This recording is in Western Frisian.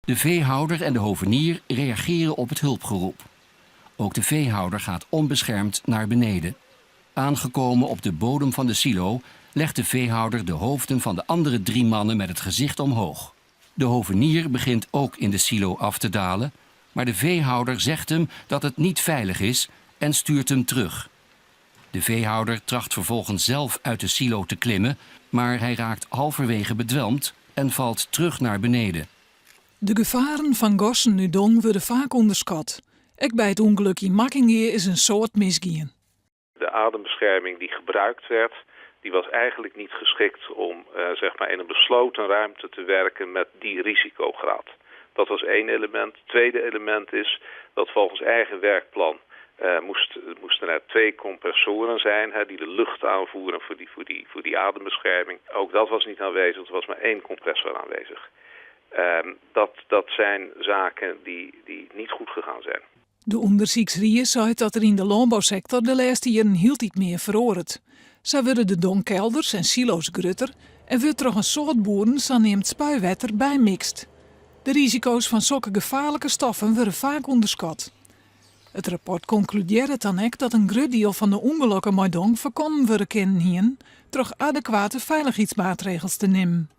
De veehouder en de hovenier reageren op het hulpgeroep. Ook de veehouder gaat onbeschermd naar beneden. Aangekomen op de bodem van de silo legt de veehouder de hoofden van de andere drie mannen met het gezicht omhoog. De hovenier begint ook in de silo af te dalen, maar de veehouder zegt hem dat het niet veilig is en stuurt hem terug. De veehouder tracht vervolgens zelf uit de silo te klimmen, maar hij raakt halverwege bedwelmd en valt terug naar beneden. De gefaren fan gassen út dong wurde faak ûnderskat. Ek by it ûngelok yn Makkingea is in soad misgien. De adembescherming die gebruikt werd, die was eigenlijk niet geschikt om uh, zeg maar in een besloten ruimte te werken met die risicograad. Dat was één element. Het tweede element is dat volgens eigen werkplan uh, moest, moesten er twee compressoren zijn hè, die de lucht aanvoeren voor die, voor, die, voor die adembescherming. Ook dat was niet aanwezig, er was maar één compressor aanwezig. Um, dat, dat zijn zaken die, die niet goed gegaan zijn. De ûndersyksrie seit dat der yn de lânbousektor de lêste jierren hieltyd mear feroaret. Sa wurde de dongkelders en silo's grutter en wurdt troch in soad boeren saneamd spuiwetter bymikst. De risiko's fan sokke gefaarlike stoffen wurde faak ûnderskat. It rapport konkludearret dan ek dat in grut diel fan de ûngelokken mei dong foarkommen wurde kinnen hiene troch adekwate feilichheidsmaatregels te nimmen.